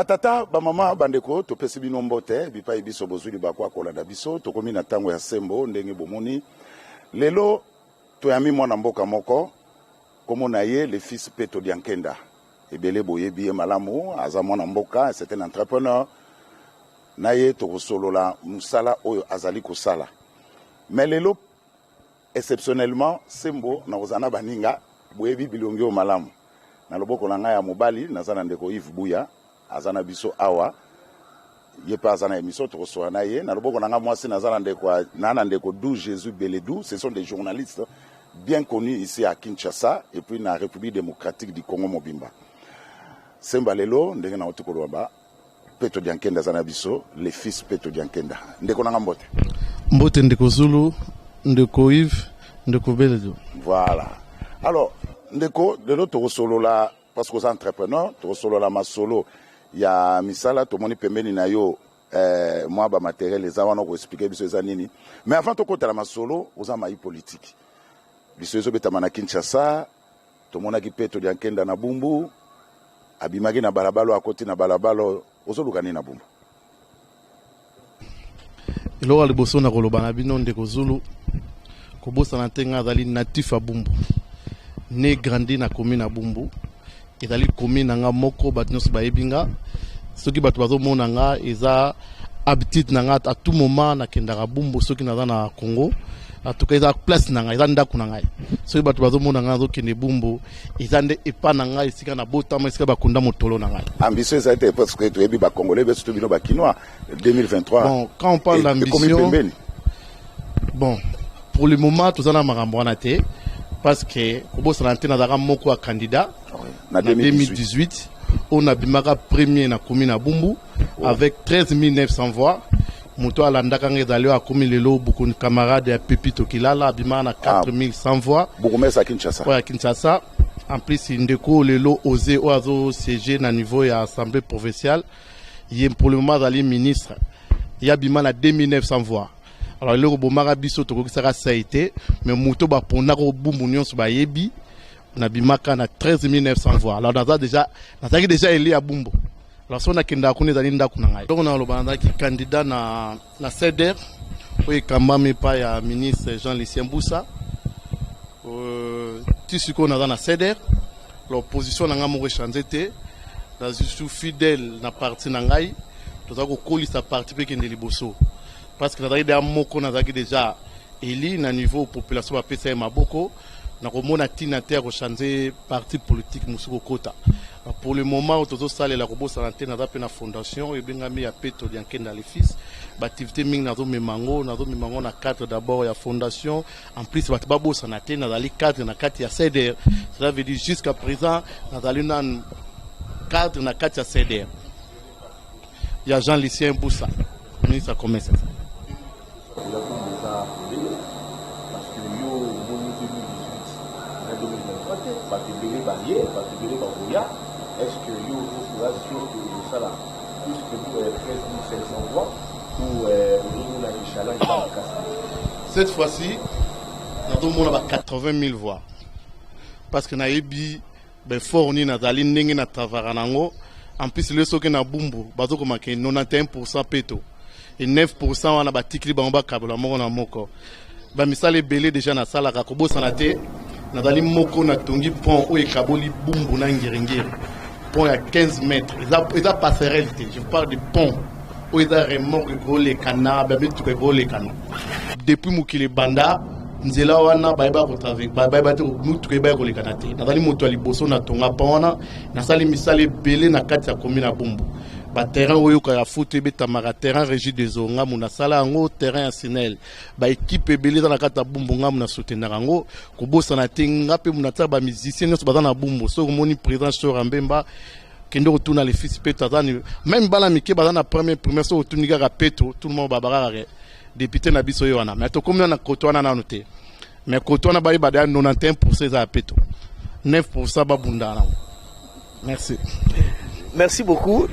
Batata, bamama, bandeko, topesi bino mbote bipai biso bozwi libaku ya kolanda biso. Tokomi na ntango ya sembo. Ndenge bomoni lelo, toyambi mwana mboka moko, kombo na ye le fils Peto Diankenda. Ebele boyebi ye malamu, aza mwana mboka, c'est un entrepreneur. Na ye tokosolola mosala oyo azali kosala. Mais lelo, exceptionnellement, sembo nakozala na baninga boyebi bilongi oyo malamu. Na loboko na ngai ya mobali, naza na ndeko Yves Buya, aza na biso awa, ye mpe aza na émission, tokosola na ye. Na loboko na ngai mwasi, naza na ndeko na ndeko Du Jésus Beledou. Ce sont des journalistes bien connus ici à Kinshasa et puis na République démocratique du Congo mobimba. Semba lelo, ndenge nauti koloba, Peto Diankenda aza na biso, le fils Peto Diankenda. Ndeko na nga, mbote. Mbote, ndeko Zulu, ndeko Yves, ndeko Beledo. Voilà. Alors, ndeko, lelo tokosolola parce que oza entrepreneur, tokosolola masolo ya misala. Tomoni pembeni na yo mwa bamatériel eza wana, okoexpliquer biso eza nini. Mais avant tokotala masolo, oza mai politique, biso ezobetama na Kinshasa. Tomonaki Peto Diankenda na Bumbu, abimaki na balabala oyo, akoti na balabala oyo. Ozoluka nini na Bumbu? Eloko ya liboso na koloba na bino, ndeko Zulu, kobosana te ngai azali natif ya Bumbu, né, grandi na commune ya Bumbu. Ezali commune na nga moko, bato nyonso bayebi nga. Soki bato bazomona nga, eza habitude na nga, à tout moment nakendaka Bumbu soki naza na Congo. En tout cas, eza place na ngai, eza ndako na ngai. Soki bato bazomona ngai nazokende Bumbu, eza nde epa na ngai, esika nabotama, esika bakunda motolo na ngai. Ambition ezali te? Parce que toyebi Bacongolais be, surtout bino Bakinois, 2023 Bon, quand on parle ekomi d'ambition, pembeni. Bon, pour le moment toza na makambo wana te, parce que kobosana te, nazalaka moko ya candidat na na 2018. 2018 oyo nabimaka premier na commune ya Bumbu avec 13 900 voix. Moto alandaka nga ezali oyo akomi lelo bokoni, camarade ya Pepito Kilala, abimaka na 4100 voix. Bourgmestre ya Kinshasa. Oyo ya Kinshasa. En plus, ndeko lelo oze oyo azosiéger na niveau ya assemblée provinciale, ye pour le moment azali ministre, ye abima na 2900 voix. Alors eloko bomaka biso, tokokisaka sai te, mais moto bapondaka Bumbu nyonso bayebi, nabimaka na 13 900 voix. Alors naza déjà, nazalaki déjà élu ya Bumbu. Alors so nakendaka kuna, ezali ndako na ngai. Donc naloba, nazalaki candidat na CDR oyo ekambami epai ya ministre Jean Lucien Busa. Ti sikoyo naza na CDR. L'opposition na ngai moko echanger te, nazwi su fidèle na parti na ngai. Toza kokolisa parti mpe ekende liboso, parce que nazalaki deja moko, nazalaki déjà élu na niveau population, bapesa ye maboko. Nakomona ntina te ya kochanger parti politique mosusu kokota. Pour le moment oyo tozosalela, kobosana te, naza mpe na fondation oyo ebengami ya Peto Diankenda le fils. Baactivité mingi nazomema yango na cadre d'abord ya fondation. En plus, bato babosana te, nazali cadre na kati ya CDR. Cela veut dire, jusqu'à présent nazali nanu cadre na kati ya CDR ya Jean Lucien Busa, ministre ya commerce. Eza eza polele, parce que yo omoni 2018 na 2023 te, bato ebele baye, bato ebele bakoya. Est ce que yo oza sûr que osala plus que 13 500 voix ou ozomona challenge eza makasi? Cette fois-ci nazomona ba 80 000 voix, parce que nayebi baeffort nini nazali, ndenge na travaillaka nango. En plus, lelo soki na Bumbu bazokomaka 91 peto e 9 wana batikili bango, bakabola moko na moko. Bamisala ebele déjà nasalaka. Kobosana te, nazali moko natongi pont oyo ekaboli Bumbu na Ngiringiri, pont ya 15 mètres. Eza passerelle te, je parle de pont oyo eza remorque ekolekana, bamituka ekolekana. Depuis mokili ebanda, nzela wana bayeba bayeba te, mutuka eyebaki kolekana te. Nazali moto ya liboso natonga pont wana. Nasali misala ebele na kati ya commune ya Bumbu. Baterrain oyo ya foot ebetamaka, terrain Régie des Eaux, ngambu nasala yango, terrain ya Sinel, baéquipe ebele eza na kati ya Bumbu, ngambu na soutenaka yango. Kobosana te, nga mpe natia bamusicien nyonso baza na Bumbu. Soki omoni président Shora Mbemba, kende kotuna le fils Peto. Aza ni même bana mike baza na première primaire, soki otuni kaka Peto, tout le monde babaka kaka député na biso ye wana. Mais tokomi wana, koto wana nanu te, mais koto wana bayeba deya 91 eza ya Peto, 9 babunda nango. Merci. Merci beaucoup.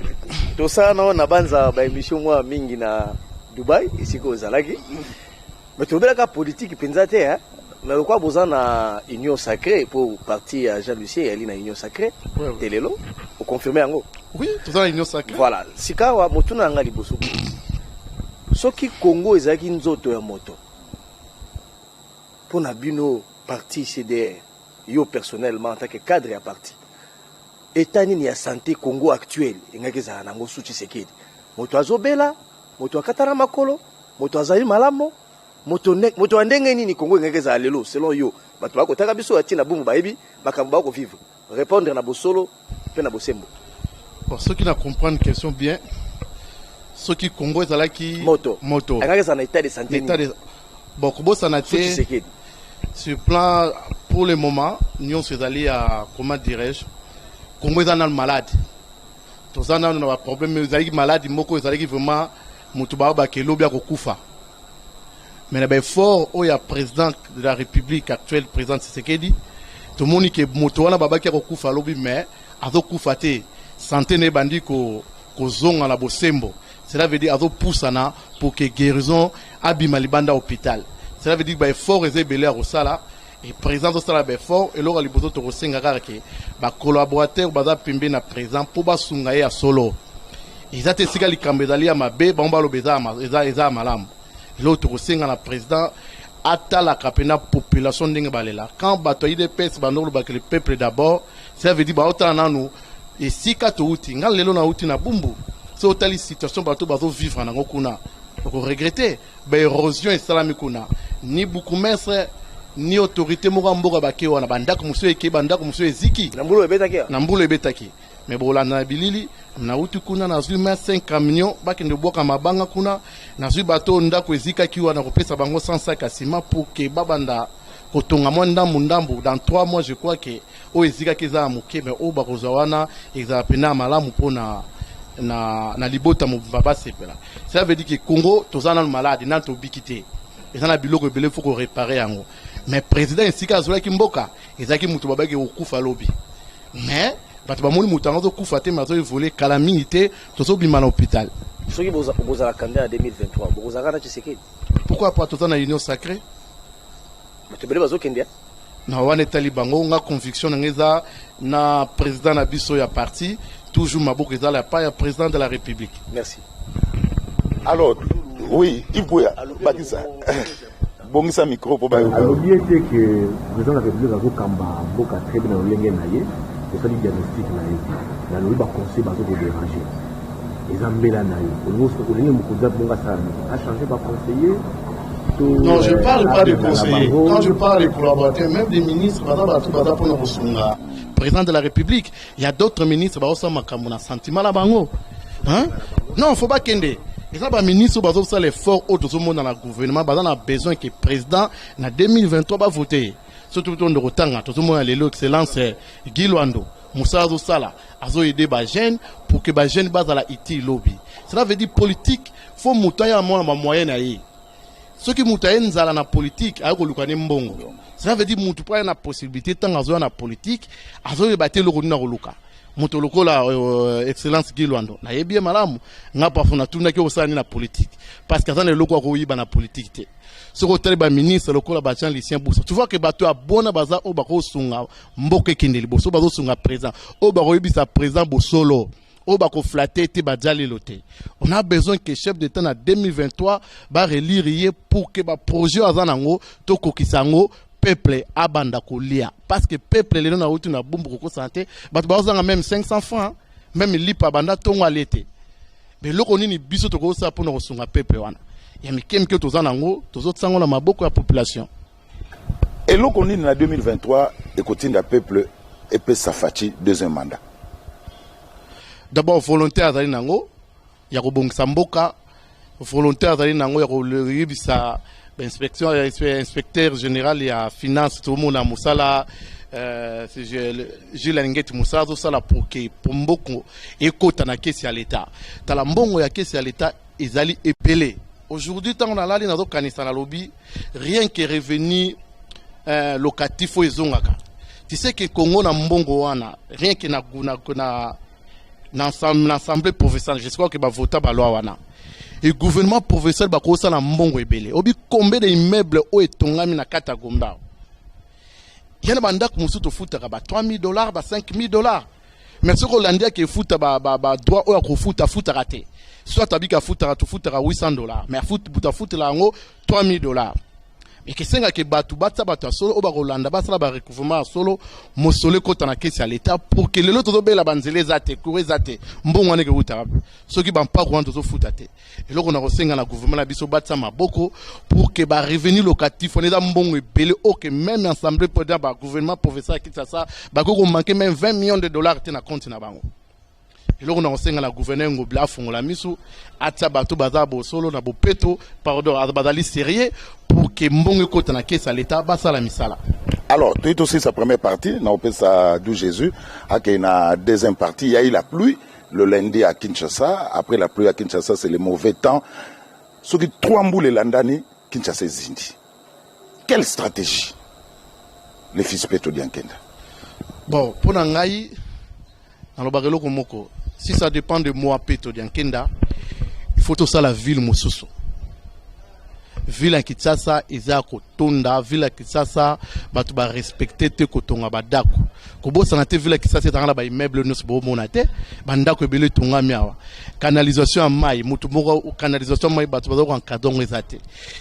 Tosala nao na banza baémission mwa mingi na Dubai esika ozalaki, mais tolobelaka politike mpenza te, hein? Mais lokwa boza na union sacrée, mpo parti ya Jean Lucien eyali na union sacrée te, lelo. Oconfirme yango? Oui, toza na Union sacrée. Voilà. Sikawa motuna na ngai liboso, soki Congo ezalaki nzoto ya moto, mpo na bino parti CDR, yo personnellement en tant que cadre ya parti, état nini ya santé Congo actuel engaki ezala nango sous Tshisekedi? Moto azobela, moto akata na makolo, moto azali malamu, moto ya ndenge nini Congo engaki ezala lelo selon yo? Bato bakotaka biso ya ntina Bumbu bayebi makambo bakovivre. Répondre na bosolo mpe na bosembo. Bon, soki na comprendre question bien, soki Congo ezalaki moto, moto engaki ezala na état de santé état de, bon, kobosana sous te Tshisekedi? Sur plan pour le moment, nyonso ezali ya, comment dirais-je, Congo eza nanu malade. Toza nanu na baproblème. Ezalaki maladi moko, ezalaki vraiment moto baobaka elobi akokufa. Mais na baeffort oyo ya président de la République actuel, président Tshisekedi, tomoni ke moto wana babaki akokufa alobi, mais azokufa te. Santé na ebandi kozonga na bosembo. Cela veut dire azopusana pour que guérison, abima libanda hôpital. Cela veut dire baeffort eza ebele ya kosala et président azosala baeffort. Eloko ya liboso tokosenga kaka ke bacollaborateur baza pembeni na président mpo basunga ye ya solo. Eza te esika likambo ezali ya mabe, bango baloba eza ya malamu. Eloko tokosenga na président, atalaka mpena population ndenge balela. Quand bato ya UDPS bando kolobaka "le peuple d'abord", ça veut dire baotala nanu esika touti. Nga lelo nauti na Bumbu. So otali situation bato bazovivre nango kuna, okoregretter. Baérosion esalami kuna, ni bourgmestre ni autorité moko ya mboka bake wana. Bandako mosusu ekei, bandako mosusu eziki. Na mbula ebetaki ya? Na mbula ebetaki. Me bolanda na bilili, nauti kuna, nazwi ma 5 camion, bakende bwaka mabanga kuna. Nazwi bato oyo ndako ezikaki wana, kopesa bango 100 sac ya ciment pour ke babanda kotonga mwa ndambu ndambu. Dans 3 mois, je crois ke oyo ezikaki eza ya moke, mais oyo bakozwa wana ezala pena ya malamu mpona na libota mobimba basepela. Ça veut dire que Congo toza nanu malade, nanu tobiki te. Eza na biloko ebele faut koréparer yango. Mais président, esika azwelaki mboka, ezalaki moto babaki kokufa lobi, mais bato bamoni moto yango azokufa te, mais azoévoluer. Kala mingi te tozobima na hôpital. Soki bozala candidat na 2023, bokozalaka na Tshisekedi? Pourquoi pas? Toza na Union sacrée. Bato ebele bazokende ya. Na wana etali bango. Nga conviction na nga eza na président na biso ya parti, toujours maboko ezala ya pa ya président de la République. Merci. Alors oui, Yves Bouya, bakisa, bongisa micro mpo bayoka. Alobi ete ke président de la République azokamba mboka très bien na lolenge na ye. Osali diagnostic na ye, nalobi baconseil bazokodéranger, eza mbela na yo. Olingi mokonzi bongo asala nini? Achange baconseiller? Non, je parle pas de conseillers. Quand je parle des collaborateurs, même des ministres, baza bato baza mpona kosunga président de la République. Il y a d'autres ministres baosala makambo na sentiment na bango, hein? Non, faut bakende. Eza baministre oyo bazosala effort oyo tozomona na gouvernement. Baza na besoin ke président na 2023 bavote ye. Surtout tondo kotanga, tozomona lelo excellence Guy Lwando, mosala azosala, azoaider bajeune pour que bajeune bazala utile lobi. Cela veut dire politique, faut moto aya mona bamoyen na ye. Soki moto aye nzala na politique, aye koluka ne mbongo. Cela veut dire motu mpo aye na possibilité, ntango azoya na politique, azoyeba te eloko nini akoluka. Moto lokola excellence Guy Lwando, nayebi ye malamu. Nga parfois natunaki okosala nini na politique, parce que aza na eloko ya koyiba na politique te. Soki otali baministre lokola ba Jean Lucien Busa, tu vois ke bato ya bona baza oyo bakosunga mboka ekende liboso, bazosunga président, oyo bakoyebisa président bosolo, oyo bakoflatter te, badia lelo te. On a besoin que chef d'État na 2023 barélire ye pour que baprojet oyo aza nango tokokisa yango, peuple abanda kolia. Parce que peuple lelo, nauti na Bumbu, kokosana te, bato bazozanga même 500 francs, même lipa banda ntongo ale te. Eloko nini biso tokosala mpona kosunga peuple wana ya mike mike toza nango, tozotia yango na maboko ya population? Eloko nini na 2023 ekotinda peuple epesa Fatshi deuxième mandat? D'abord, volonté azali nango ya kobongisa mboka, volonté azali nango ya koyebisa inspection, inspecteur général ya finance. Tomona mosala Jules Alingete, mosala azosala pour ke po mboko ekota na caisse ya l'État. Tala, mbongo ya caisse ya l'État ezali ebele. Aujourd'hui, ntango nalali, nazokanisa, nalobi rien que revenu locatif oyo ezongaka, tu sais que Congo na mbongo wana, rien que na assemblée provinciale, je crois que bavota baloi wana e gouvernement provincial, bakosala mbongo ebele. Obi combien de immeuble oyo etongami na kati ya Gombe awa? Ya na bandako mosusu tofutaka ba 3000 dollars, ba 5000 dollars. Mais soki olandi ake efuta badroit oyo akofuta, afutaka te. Soit abiki afutaka, tofutaka 800 $, mais moto afutela yango 3000 $. Ekesengaka bato batia bato ya solo oyo bakolanda, basala barecouvrement ya solo, mosolo ekɔta na caisse ya l'État, pour que lelo tozobela banzela eza te, courant eza te, mbongo wana ekewutaka soki bampako wana tozofuta te. Eloko na kosenga na gouvernement na biso, batia maboko pour que barevenu locatif wana eza mbongo ebele oyo que même assemblée président bagouvernement provincial ya Kinshasa bakoki komanquer même 20 millions de dollars te na compte na bango. Eloko na kosenga na gouverneur Ngobila, afongola miso, atia bato baza bosolo na bopeto, pardon, bazali sérieux, pour que mbongo ekota na caisse ya l'État, basala misala. Alors, tout aussi sa première partie, na opesa du Jésus, akei na deuxième partie. Il y a eu la pluie le lundi à Kinshasa. Après la pluie à Kinshasa, c'est le mauvais temps. Soki trois mbula elandani, Kinshasa ezindi. Quelle stratégie, le fils Peto Diankenda? Bon, mpo na ngai, nalobaka eloko moko: si ça dépend de moi, Peto Diankenda, il faut tosala ville mosusu. Ville ya Kinshasa eza ya kotonda. Ville ya Kinshasa, bato barespecte te kotonga bandako. Kobosana te, ville ya Kinshasa ezanga na baimmeuble nyonso boomona te, bandako ebele etongami awa. Canalisation ya mai, motu moko, canalisation ya mai, bato baza koencadre yango, eza te.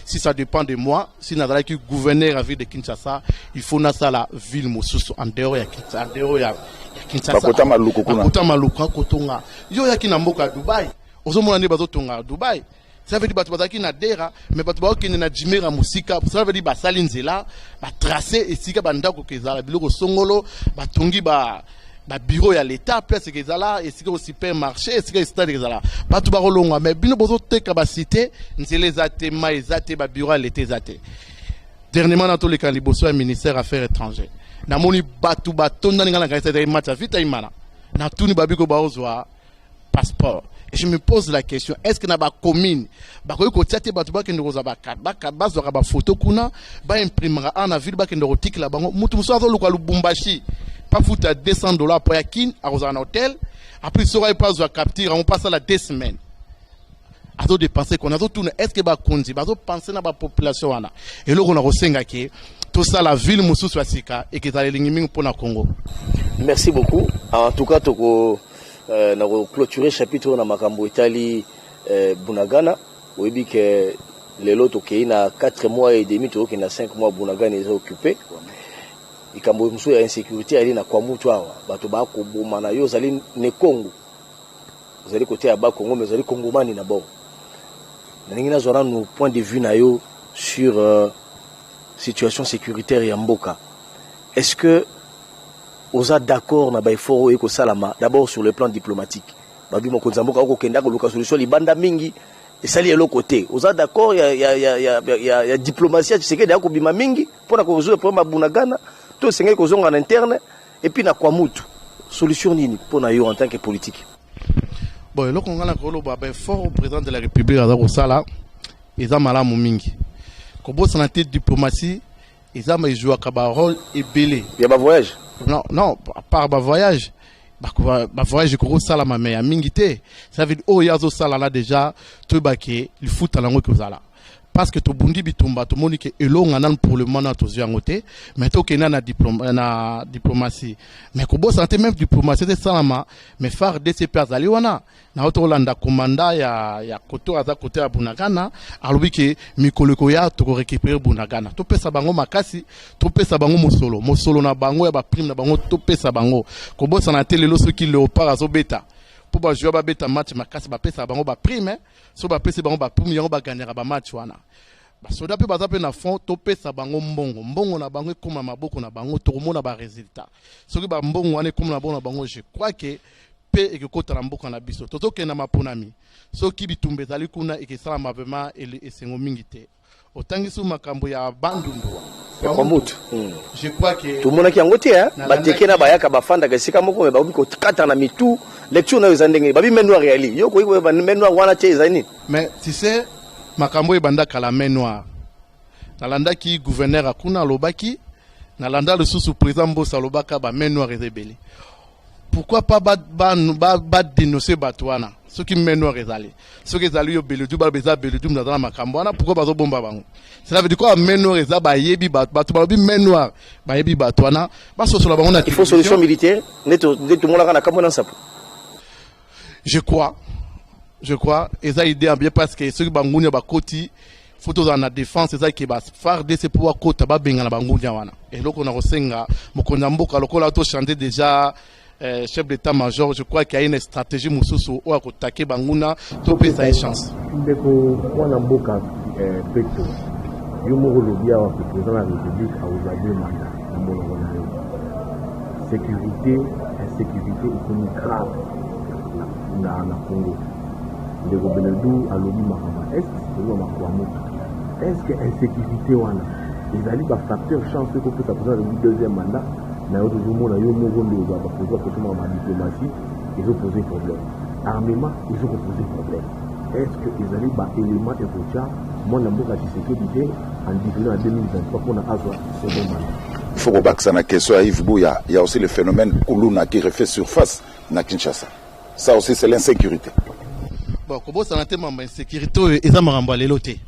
Si ça dépend de moi, si nazalaki gouverneur ya ville de Kinshasa, il faut nasala ville mosusu en dehors ya Kinshasa, en dehors ya Kinshasa. Bakota Maluku kuna. Bakota Maluku, akotonga. Yo oyaki na mboka ya Dubai, ozomona nde bazotonga ya Dubai. Ça veut dire bato bazalaki na Dera, mais bato bakokende na Jimera mosika. Ça veut dire basali nzela, batrace esika bandako kezala, biloko songolo, batongi ba babureau ya l'État, place ekezala, esika supermarché, esika stade ezala, bato bakolongwa. Mais bino bozoteka bacité, nzela eza te, mai eza te, babureau ya l'État eza te. Dernièrement, na toleka liboso ya ministère Affaires étrangères, namoni bato batondani. Ngai na kanisa ezali match ya Vita Imana. Natuni, babiko baozwa passeport. Et je me pose la question: est-ce que na bacommune bakoki kotia te bato bakende kozwa, bazwaka bafoto kuna, baimprimaka awa na ville, bakende kotikela bango? Mutu mosusu azoluka Lubumbashi, pafuta 200 $ po ya Kine, akozala na hotel. Après, soki aye mpo azwa capture yango, mpo asala 2 semaines, azodepense kona. Azotuna: est ce que bakonzi bazopense na bapopulation wana? Eloko na kosenga ke tosala ville mosusu ya sika, ekezala elingi mingi mpo na Congo. Merci beaucoup. En tout cas, toko na clôturer chapitre oyo na makambo etali Bunagana. Oyebi ke lelo tokei na 4 mois et demi, tokokende na 5 mois, Bunagana eza occupé. Likambo mosusu ya insécurité ali na Kwamutu awa, bato bakoboma na yo. Ozali ne Congo, ozali kote ya Bakongo, mais ozali kongomani na bongo. Nalingi nazwa nanu point de vue na yo sur situation sécuritaire ya mboka. Est-ce que oza d'accord na baeffort oyo ekosalama, d'abord sur le plan diplomatique? Babi mokonzi ya mboka okokende akoluka solution libanda mingi, esali eloko te. Oza d'accord ya diplomatie ya Tshisekedi akobima mingi mpona kozwa problème ya Bunagana, to esengeli kozonga na interne? Et puis na Kwamutu, solution nini mpona yo en tant que politique? Bon, eloko ngai na koloba, baeffort président de la République aza kosala eza malamu mingi. Kobosana te, diplomatie eza ezwaka barole ebele. Ya bavoyage? Non, à part bavoyage, bavoyage ekoki kosalama, mais ya mingi te. Ça veut dire oyo ye azosala na déjà, toyebake lifuta nango ekozala, parce que tobundi bitumba, tomoni ke elonga nanu pour le moment na tozwi yango te. Mais tokenda na diplomatie, mais kobosana te, même diplomatie te esalama, mais FARDC mpe azali wana. Na tokolanda komanda ya koto aza kote ya Bunagana, alobi ke mikolo ekoya tokorécupérer Bunagana. Topesa bango makasi, topesa bango mosolo, mosolo na bango ya baprime na bango, topesa bango. Kobosana te, lelo soki Léopard azobeta, mpo bajoueur babeta match makasi, bapesaka bango baprime. So bapesi bango baprime yango, baganyaka bamatch wana. Basoda mpe baza mpe na front, topesa bango mbongo, mbongo na bango ekóma maboko na bango, tokomona baresultat. Soki bambongo wana ekóma na maboko na bango, je crois ke mpe ekekota na mboka na biso. Tozokenda maponami, soki bitumba ezali kuna, ekesalama vraiment esengo mingi te. Otangisi makambo ya Bandundu. Ya Mutu. Je crois que Tomonaki yango te. Bateke na bayaka, bafandaka esika moko, mais bakomi kokata na mitu. Lecture nayo eza ndenge babi main noire yali, yo koyi koyeba main noire wana te ezali nini? Mais tu sais, makambo oyo ebanda kala, main noire, nalandaki gouverneur akuna alobaki, nalanda lisusu président Mbosa alobaka, bamain noire eza ebele. Pourquoi pas badénonce bato wana? Soki main noire ezali, soki ezali yo Beledu, baloba eza Beledu moto aza na makambo wana. Pourquoi bazobomba bango? Cela veut dire quoi? Main noire eza, bayebi bato. Bato balobi main noire, bayebi bato wana, basosola bango na Il faut solution militaire nde tomonaka na kambo na nsapo. Je crois eza idée ya bien, parce que soki bangunia bakoti, faut tozala na défense. Eza ke ba FARDC mpo bakota, babengana bangunia wana. Eloko na kosenga mokonzi ya mboka, lokola tochange déjà chef d'état major, je crois qu'il y a une stratégie mosusu oyo akotake banguna. Topesa ye chance. Ndeko mwana mboka Peto, yo moko olobi awa ke président ya République akozwa deux mandat na monoko na yo. Sécurité, insécurité ekomi grave na Congo. Ndeko Beledu alobi makambo ya Est, oloba makambo ya moto. Est ce que insécurité wana ezali bafacteur chance ekopesa président ya République deuxième mandat na yo? Tozomona yo moko nde ozwa bapoza kosomaka ma diplomatie ezopose problème, armement ezokopose problème. Est ce que ezali baélément ekotya mwana mboka Tshisekedi te en difficulté na 2023 mpona azwa second mandat? Il faut kobakisa na question ya Yves Bouya, il y a aussi le phénomène Kuluna qui refait surface na Kinshasa. Ça aussi, c'est l'insécurité. Bon, kobosana te, mambo ya insécurité oyo eza makambo ya lelo te.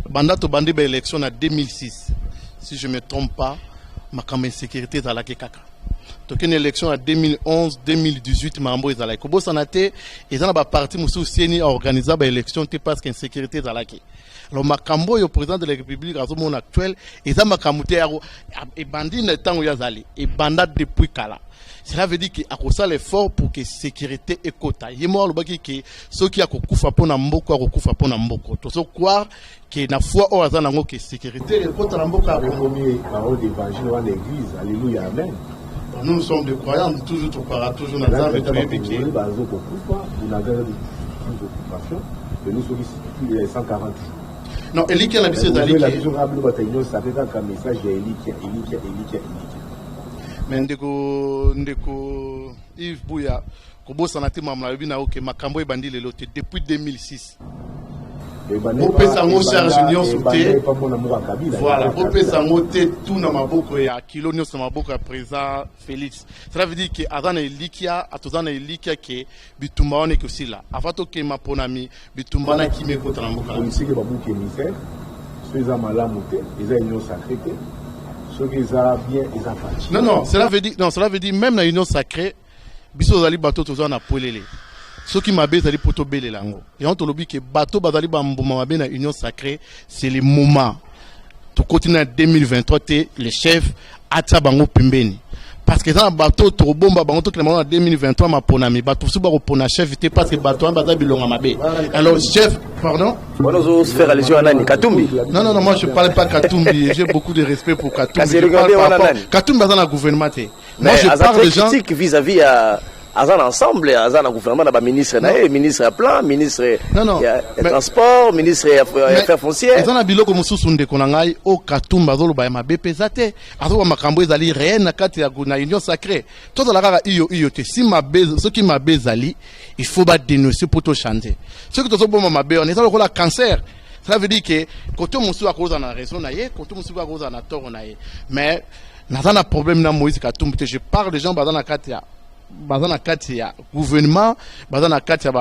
Banda tobandi baélection na 2006, si je me trompe pas, makambo ya insécurité ezalaki kaka. Tokende élection ya 2011, 2018, makambo ezalaki. Kobosana te, eza na baparti mosusu CENI aorganiza baélection te parce que insécurité ezalaki. Alors makambo oyo président de la République azomona actuel eza makambo te yako ebandi na ntango oyo azali, ebanda depuis kala. Cela veut dire ke akosala effort pour que sécurité ekota. Ye moko alobaki ke soki akokufa mpo na mboka, akokufa mpo na mboka. Tozocroire ke na foi oyo aza nango ke sécurité ekota na mboka ya Congo. Ekomi parole d'évangile wana, église, alléluia, amen. Nous, nous sommes des croyants, toujours tokara toujours na Nzambe, toyebi ke Bazokokufa, Bunagana sous occupation lelo, soki 140 jours. Non, elikia na biso ezali ke ke biso kaka bino bato nyonso ape kaka message ya elikia, elikia, elikia, elikia. Mais ndeko Yves Buya, kobosana te, mama nalobi na yo ke makambo ebandi lelo te, depuis 2006. Bopesa yango charge nyonso te. Voilà, bopesa yango te tout na maboko ya kilo nyonso na maboko ya président Félix. Cela veut dire ke aza na elikia, toza na elikia ke bitumba wana ekosila avant tokema mponami bitumba na kimia ekota na mboka. Policier ke babuki émissaire, so eza malamu te, eza union sacrée te. Soki eza bien, eza Fatshi. Non, cela veut dire, non, cela veut dire même na union sacrée, biso tozali bato toza na polele. Soki mabe ezali mpo tobelela yango, yango tolobi ke bato bazali bambuma mabe na union sacrée. C'est le moment, tokoti na 2023 te, le chef atia bango pembeni, parce que eza na bato tokobomba bango, tokende bango na 2023 maponami. Bato mosusu bakopona chef te parce que bato wana baza bilonga mabe. Alors chef, pardon. Wana ozofaire allusion à nani? Katumbi? Non, moi je parle pas Katumbi. J'ai beaucoup de respect pour Katumbi. Kasi Je parle regardez par wana rapport nani? Katumbi aza na gouvernement te. Moi Mais je aza parle très de gens critique vis-à-vis ya aza na ensemble, aza na gouvernement na baministre na ye, ministre ya plan, ministre Non, non. ya Mais transport, ministre ya affaires foncières. Eza na biloko mosusu, ndeko na ngai, oyo Katumbi azoloba ya mabe mpe eza te. Azoloba makambo ezali réel na kati ya na union sacrée. Tozala kaka iyo iyo te. Si mabe, soki mabe ezali, il faut badénoncer mpo tochange. Soki tozoboma mabe wana, eza lokola cancer. Ça veut dire que kote mosusu akozala na raison na ye, kote mosusu akozala na tort na ye. Mais naza na problème na Moïse Katumbi te. Je parle de gens baza na kati ya gouvernement, baza na kati ya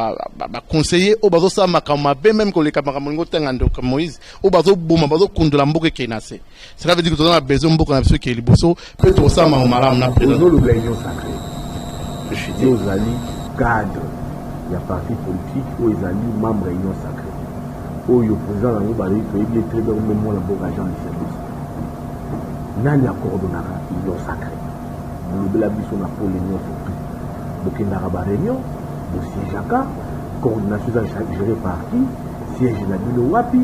baconseiller oyo bazosala makambo mabe, même koleka makambo olingi otanga, ndeko Moïse, oyo bazoboma, bazokundola mboka ekei na se. Cela veut dire que toza na besoin mboka na biso ekei liboso mpe tokosala makambo malamu na président. Ozolobela union sacrée, yo ozali cadre ya parti politique oyo ezali membre ya union sacrée, oyo président yango bazali, toyebi ye très bien, mpe mwana mboka Jean Michel Bosi. Nani acoordonnaka union sacrée? Bolobela biso na pole nyonso. Tu bokendaka baréunion, bosiégeaka, coordination eza géré par qui? Siège na bino wapi?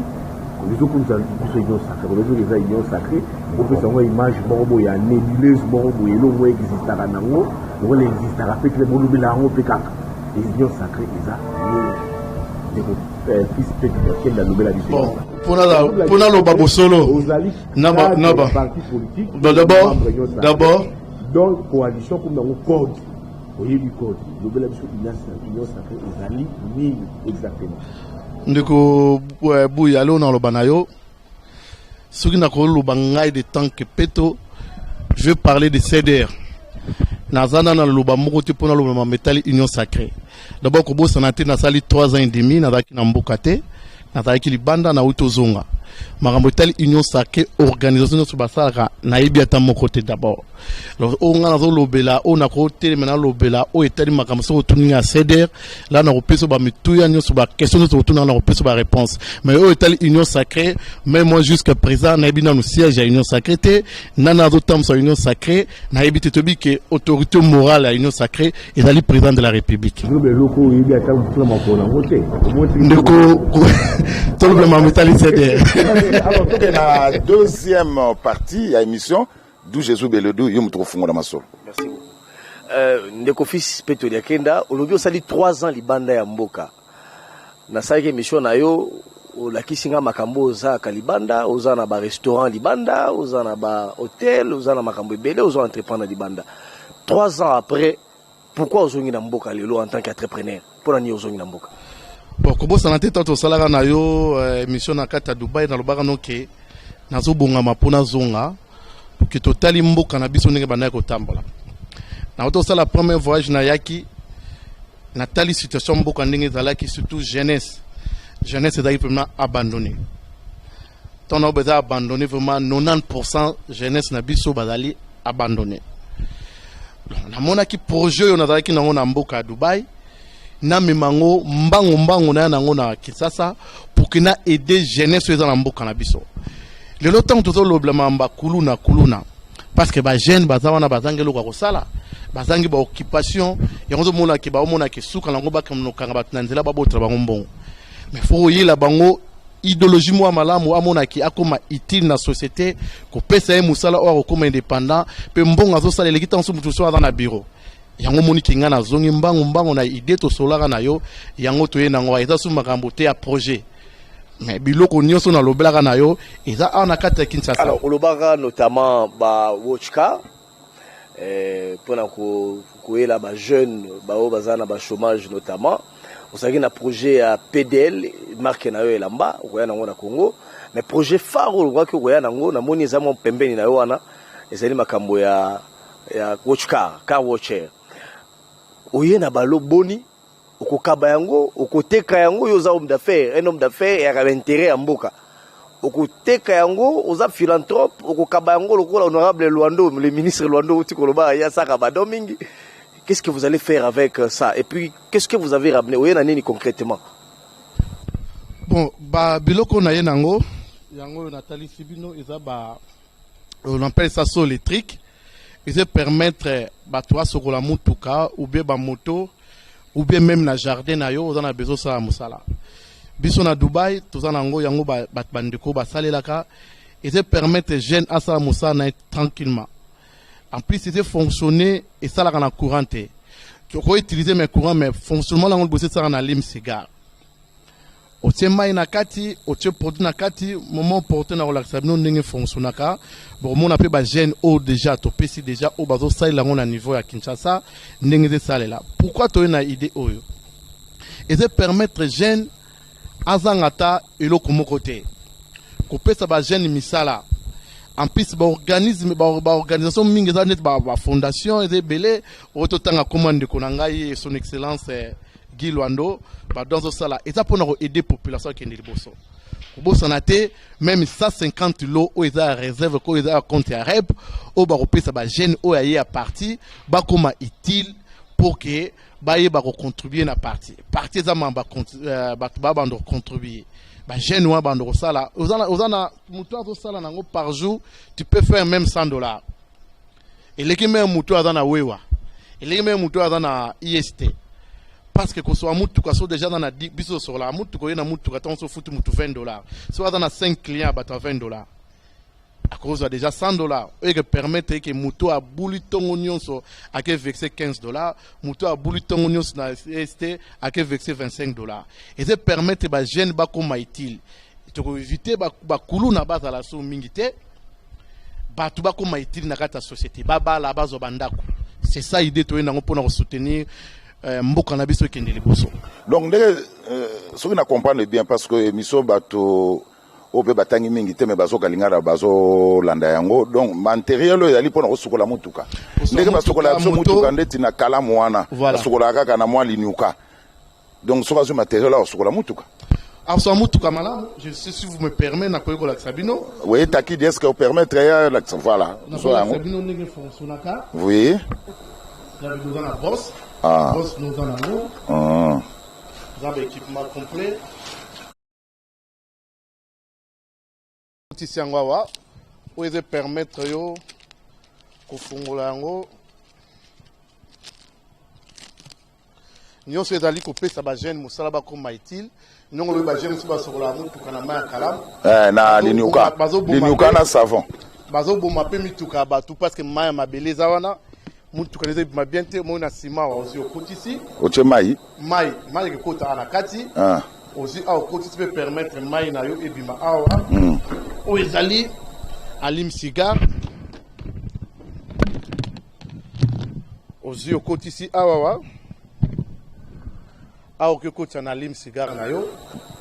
Ezokumisa biso union sacrée, kolobi soki eza union sacrée, bopesa yango image moko boye ya nébuleuse moko boye, elongo existaka nango lokola existaka mpe te. Bolobela yango mpe kaka union sacrée eza nini, ndeko fils Peter Kende? Alobela biso. Bon, mpona loba bosolo ozali na parti politique. Bon, d'abord Donc coalition komi nango code, oyebi code. Lobela biso union sacrée ezali nini exactement? Ndeko Buya, alo, naloba na yo, soki nakoloba ngai de tant que Peto, je vais parler de CDR. Naza na naloba moko te mpona loba makambo etali Union sacrée. D'abord, kobosana te, nasali 3 ans et demi nazalaki na mboka te, nazalaki libanda, nauti ozonga. Makambo etali Union sacrée, organisation nyonso basalaka, nayebi ata moko te. D'abord, alors oyo ngai nazolobela, oyo nakotelema nalobela, oyo etali makambo, soki otuni ngai ya CDR la, nakopesa bamituya nyonso, baquestion nyonso otuna, nakopesa baréponse. Mais oyo etali Union sacrée, même moi, jusqu'à présent, nayebi nanu siège ya Union sacrée te, nani azotambwisa Union sacrée, nayebi te. Toyebi ke autorité morale ya Union sacrée ezali président de la République. Eloko oyebi ata mpona makolo nango te. Ndeko, tolobela makambo etali CDR. Alors, toke na deuxième partie ya émission du Jésus Beledu, yo moto kofungola masolo. Merci beaucoup. Ndeko Fils Peto Diakenda, olobi osali 3 ans libanda ya mboka. Nasalaki émission na yo, olakisi nga makambo ozalaka libanda, oza na barestaurant libanda, oza na bahotel, oza na makambo ebele, oza entreprendre libanda. 3 ans après, pourquoi ozongi na mboka lelo en tant qu'entrepreneur? Mpona nini ozongi na mboka? Bon, kobosana te, tango tosalaka na yo émission na kati ya Dubai, nalobaka no ke nazobongama mpo nazonga, ke totali mboka na biso ndenge bandaki kotambola. Nauti tosala premier voyage, nayaki, natali situation mboka ndenge ezalaki, surtout jeunesse. Jeunesse ezalaki vraiment abandonné. Ntango na eza abandonné vraiment, 90 jeunesse na biso bazali abandonné. Namonaki projet oyo nazalaki nango na mboka ya Dubai, namema yango mbangu mbangu, naya nango na Kinshasa pour ke na aider jeunesse oyo eza na mboka na biso. Lelo ntango tozolobela makambo ya kuluna, kuluna parce que bajeune baza wana, bazangi eloko ya kosala, bazangi baoccupation. Yango ozomonaki, baomonaki suka nango bakanga bato na nzela, babotela bango mbongo. Mais faut oyela bango idéologie mwa malamu, amonaki akóma utile na société, kopesa ye mosala oyo akokóma indépendant, mpe mbongo azosala eleki ntango so motu so aza na bureau. Yango moniki ngai nazongi mbangu mbangu na idée tosolaka na yo, yango toye nango. Eza su makambo te ya projet, mais biloko nyonso nalobelaka na yo eza awa na kati ya Kinshasa. Alors, olobaka notamment ba watch car mpona koyela bajeune baoyo baza na bachômage. Notamment ozalaki na projet ya PDL, marque na yo elamba, okoya nango na Congo. Mais projet phare oyo olobaki okoya nango, namoni eza mwa pembeni na yo wana, ezali makambo ya watch car, car watcher. Oye na balo boni, okokaba yango, okoteka yango? Yo oza homme d'affaires, un homme d'affaires eyaka baintérêt ya mboka. Okoteka yango? Oza philanthrope, okokaba yango lokola honorable Lwando, le ministre Lwando outi koloba ye asaka badon mingi? Qu'est-ce que vous allez faire avec ça? Et puis, qu'est-ce que vous avez ramené? Oye na nini concrètement? Bon, ba biloko na ye nango, yango oyo natalisi bino, eza ba, on appelle ça seau électrique. Eza permettre bato basokola mutuka ou bien bamoto ou bien même na jardin na yo, oza na besoin osala mosala. Biso na Dubai toza nango, yango bato bandeko basalelaka. Eza permettre jeune asala mosala na ye tranquillement. En plus, eza fonctionner, esalaka na courant te, okoutiliser mais courant, mais fonctionnement nango liboso esalaka na allume cigare. Otie mai na kati, otie produit na kati, moment porte na kolakisa bino ndenge fonctionnaka. Bokomona mpe bajeune oyo déjà topesi déjà, oyo bazosalela yango na niveau ya Kinshasa, ndenge ezosalela. Pourquoi toye na idée oyo? Eza permettre jeune azanga ata eloko moko te, kopesa bajeune misala. En plus, baorganisme, baorganisation mingi eza neti bafondation, eza ebele oyo totanga koma ndeko na ngai, Son Excellence Guy Lwando, badon azosala eza mpona koaider population akende liboso. Kobosana te, même 150 lo oyo eza ya réserve, oyo eza ya compte ya REP, oyo bakopesa bajeune oyo aye ya parti, bakóma utile pour ke bayeba kocontribue na parti. Parti eza mamba, bato babanda kocontribue, bajeune wana banda kosala. Oza na moto azosala nango, par jour tu peux faire même 100 $, eleki même moto aza na wewa, eleki même moto aza na ist, parce que kosoka mutuka so déjà aza na biso tosokolaka mutuka, oye na mutuka, ntango so ofuti mutu 20 $, so aza na 5 client, bato ya 20 $, akozwa déjà 100 $, oyo eke permettre eke moto abuli ntongo nyonso ake verse 15 $, moto abuli ntongo nyonso na est ake verse 25 $. Eza permettre bajeune bakóma utile, tokoevite bakuluna bazala so mingi te, bato bakóma utile na kati ya société, babala, bazwa bandako. C'est ça idée toye nango mpona kosoutenir mboka na biso ekende liboso. Donc ndenge soki na comprendre bien, parce que émission bato Oyo mpe batangi mingi te, me bazoka lingala, bazolanda yango. Donc matériel oyo ezali mpona kosukola motuka ndenge basukolaka biso motuka ndeti na kalamu wana, basukolaka kaka na mwa linuka. Donc soki azwi matériel awa, kosukola motuka. Asoa motuka malamu. Je sais, si vous me permet, nakoki kolakisa bino. Oui, Takidi, est ce que opermettre ya lakisa? Voilà, zwa yango. Bino ndenge fonctionnaka. Oui. Toza na brosse. Ah. Brosse noza nango. Ah. Eza baéquipement complet. Otisi yango awa, oyo eza permettre yo kofungola yango nyonso. Ezali kopesa bajeune mosala, bakoma utile. Ndongo lobi bajeune mosusu basokolaka motuka na mai ya kalamu. Eh, na linuka, linuka na savon. Bazoboma mpe mituka ya bato parce que mai ya mabele eza wana, motuka eza ebima bien te. Moi na nsima awa, ozwi, okotisi. Otie mai. Mai ekekota na kati. Ah. Ozwi awa, okotisi mpe permettre mai na yo ebima awa. Oyo ezali allume cigare. Ozwi, okotisi awa wa awa, okoki okotisa na allume cigare na yo.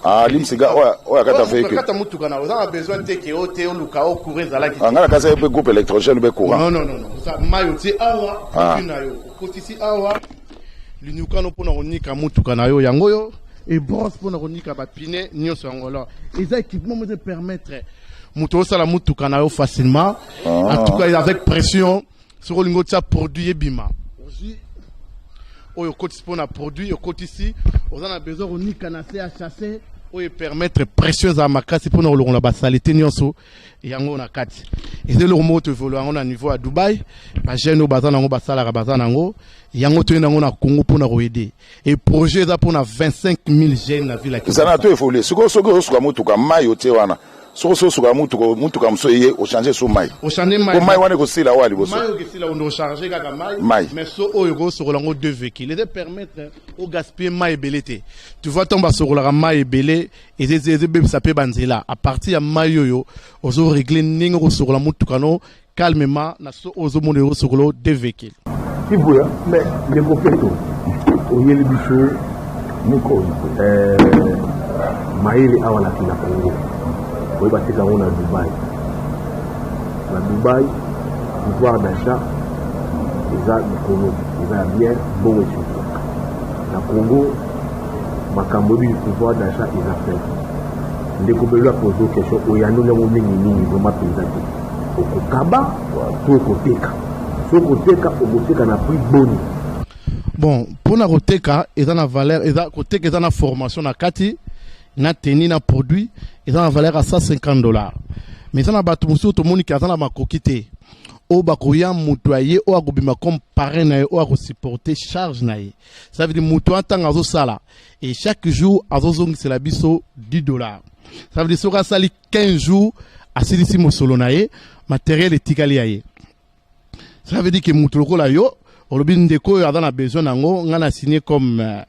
Ah, allume cigare oyo akata véhicule. Kata motuka na, oza na besoin te ke o te oluka o courant ezalaki. Nga na kasa mpe groupe électrogène mpe courant. Non, non, non, non, mai otie awa ah. Na yo okotisi awa linukano mpona konika motuka na yo, yango oyo e brosse mpona konika bapine nyonso yango. Alors eza équipement mo permettre moto osala motuka na yo facilement. En tout cas avec pression, soki olingi otia produit ebima, ozwi oyo okotisi mpona produit, okotisi. Oza na besoin konika na se ya chasse, oyo epermettre pression ezala makasi mpona kolongola basaleté nyonso yango na kati. Eza eloko moko toévolue yango na niveau ya Dubai. Bajeune oyo baza nango, basalaka, baza nango yango. Toye nango na Congo mpona koaider, et projet eza mpona 25 000 jeunes na ville ya Eza na to évolue. Sikoyo soki ozosuka motuka, mai otie wana, soki osuka motuka, motuka mosusu eye, ochange so mai. Ochange mai. Po mai wana ekosila wa liboso. Mai okesila, ondo ocharge kaka mai. Mai. Mais so oyo ekosokola yango deux véhicules, eza permettre ogaspille mai ebele te. Tu vois, ntango basokolaka mai ebele, ezebebisa mpe banzela. À partir ya mai oyo ozorégler ndenge okosokola motuka no calmement na so oyo ozomona ekosokola deux véhicules. Kibuya, mais ndeko Peto, oyeli biso miko mayele awa na na Congo. Oyo bateka yango na Dubai. Na Dubai, pouvoir d'achat eza likolo, eza ya bien, mbongo esukaka. Na Congo, makambo ebi, pouvoir d'achat eza faible. Ndeko Belo apose question, oyando yango mingimingi vraiment mpenza te. Okokaba to okoteka? So okoteka, okoteka na prix boni? Bon, mpona koteka eza na valeur, eza koteka, eza na formation na kati, na teni, na produit, eza na valeur ya 150 $. Mais eza na bato mosusu tomoni ke aza na makoki te, oyo bakoya, moto aye oyo akobima comme parrain na ye, oyo akosupporter charge na ye. Ça veut dire moto wana, ntango azosala et chaque jour azozongisela biso 10 $. Ça veut dire soki asali 15 jours, asilisi mosolo na ye, matériel etikali ya ye. Ça veut dire que moto lokola yo olobi, ndeko oyo aza na besoin nango, ngai na signé comme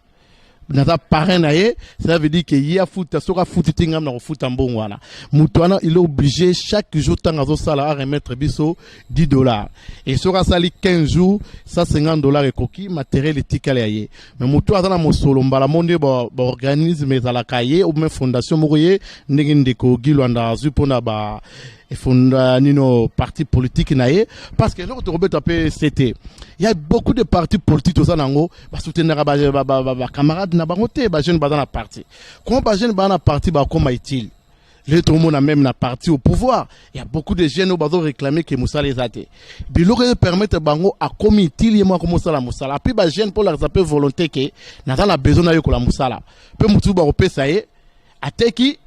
naza parrain na ye. Ça veut dire que ye afuta, soki afuti te, ngai na kofuta mbongo wana. Moto wana, il est obligé chaque jour ntango azosala aremettre biso 10 $, et soki asali 15 jours, 150 $ ekoki, matériel etikali ya ye. Mais moto aza na mosolo mbala mo nde baorganisme ezalaka ye ou bien fondation moko ye, ndenge ndeko Gilwanda azwi mpona ba efunda nino parti politique na ye. Parce que eloko tokobeta mpe ct, il y a beaucoup de partis politiques toza nango, basoutenaka bacamarade na bango te. Bajeune baza na parti, comment bajeune baza na parti bakoma utile? Le tomona même na parti au pouvoir, il y a beaucoup de jeunes oyo bazo réclamer ke mosala eza te. Biloko ezo permettre bango akomi utile, ye moko mosala mosala. Puis bajeune mpo olakisa mpe volonté ke naza na besoin nayekola mosala, mpe motu bakopesa ye ateki,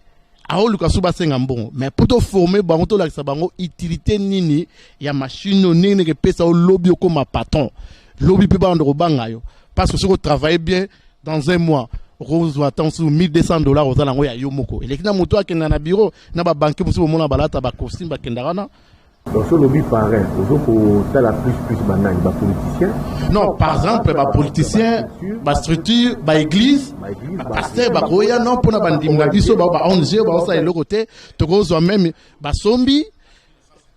aoluka so basenga mbongo. Mais mpo toforme bango, tolakisa bango utilité nini ya machine oyo, ndenge ndenge epesa yo lobi okóma patron, lobi mpe banda kobanga yo, parce que soki otravaille bien, dans un mois okozwa ata mosusu 1200 $, oza nango ya yo moko, eleki na moto akenda na bureau na babanke mosusu. Bomona balata bacostume, bakendaka wana. Donc so olobi parrain, ozo kotala plus banani? Bapoliticien? Non, par exemple bapoliticien, bastructure, baéglise, bapaster bakoya non mpona bandimi na biso, bao ba ONG baosala eloko te. Tokozwa même basombi.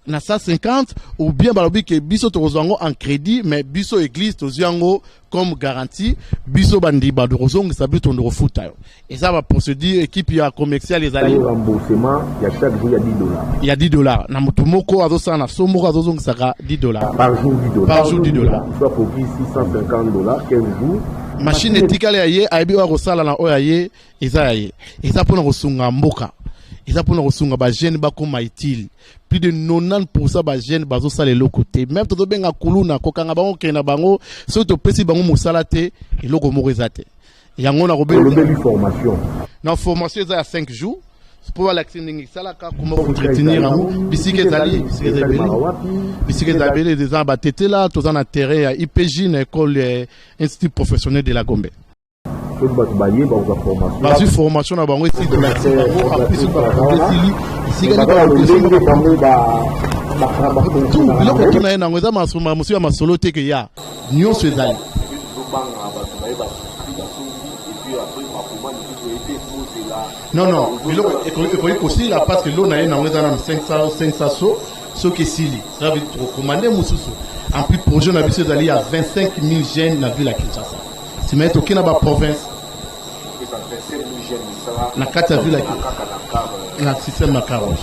Na 150 ou bien balobi ke biso tokozwa yango en crédit, mais biso église tozwi yango comme garantie, biso bandiba tokozongisa, biso tondo kofuta yo. Eza baprocédure, équipe ya commercial ezali. Remboursement ya chaque jour ya 10 dollars. Ya 10 dollars na motu moko azosala na so moko, azozongisaka 10 dollars. Par jour 10 dollars. Par jour 10 dollars. Soit koki 650 dollars, 15 jours. Machine etikali ya ye, ayebi oyo akosala na oyo ya ye, eza ya ye. Eza mpona kosunga mboka, eza mpona kosunga bajeune bakóma utile. Plus de 90 % bajeune bazosala eloko te. Même tozobenga kuluna, kokanga bango, kokende na bango, soki topesi bango mosala te, eloko moko eza te. Yango nakobenga formation. Na formation eza ya 5 jours mpo balakisi ndenge esalaka, koma koentretenir yango, bisika ezali, bisika eza ebele, bisika eza ebele. Eza na Batetela, toza na terrain ya IPG, na école Institut professionnel de la Gombe. Soki bato baye, bakozwa formation. Bazwi formation na bango, esili, tolakisi bango. En plus, esili esika ndenge bango. Biloko tuna ye nango eza mosusu ya masolo te, ke ya nyonso ezali. Tozobanga bato baye basouscrit, basombi, et puis après makoma lisusu ete bozela. Non, biloko ekoki kosila parce que lo na ye nango eza nanu 500 500. So soki esili, ça veut dire tokocommande mosusu. En plus, projet na biso ezali ya 25 000 jeunes na ville ya Kinshasa. Nsima ye tokei na baprovince. Eza 25 000 jeunes misala. Na kati ya ville. Kaka na car. Na système ya car wash.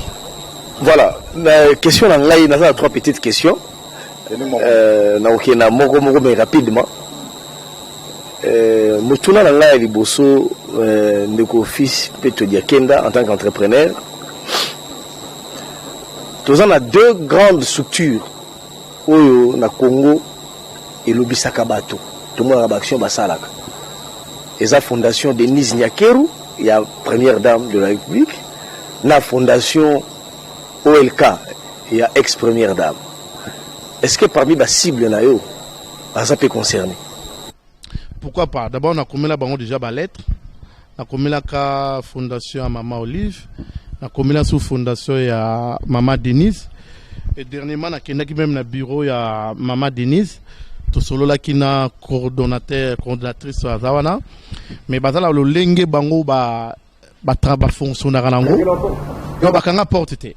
Voilà, na question na ngai, naza na trois petites questions. Nakokende na moko moko, mais rapidement. Motuna na ngai ya liboso, ndeko Fils Peto Diakenda, en tant qu'entrepreneur, toza na deux grandes structures oyo na Congo elobisaka bato, tomonaka baaction basalaka. Eza Fondation Denise Nyakeru ya première dame de la République na Fondation OLK ya ex première dame. Est-ce que parmi bacible na yo baza mpe concerné? Pourquoi pas? D'abord, nakomela bango déjà balettre. Nakomelaka fondation ya mama Olive, nakomela su fondation ya mama Denise, et dernièrement nakendaki même na bureau ya mama Denise, tosololaki na coordonnateur, coordonnatrice aza wana. Mais baza na lolenge bango bafonctionnaka nango. Donc bakanga porte te,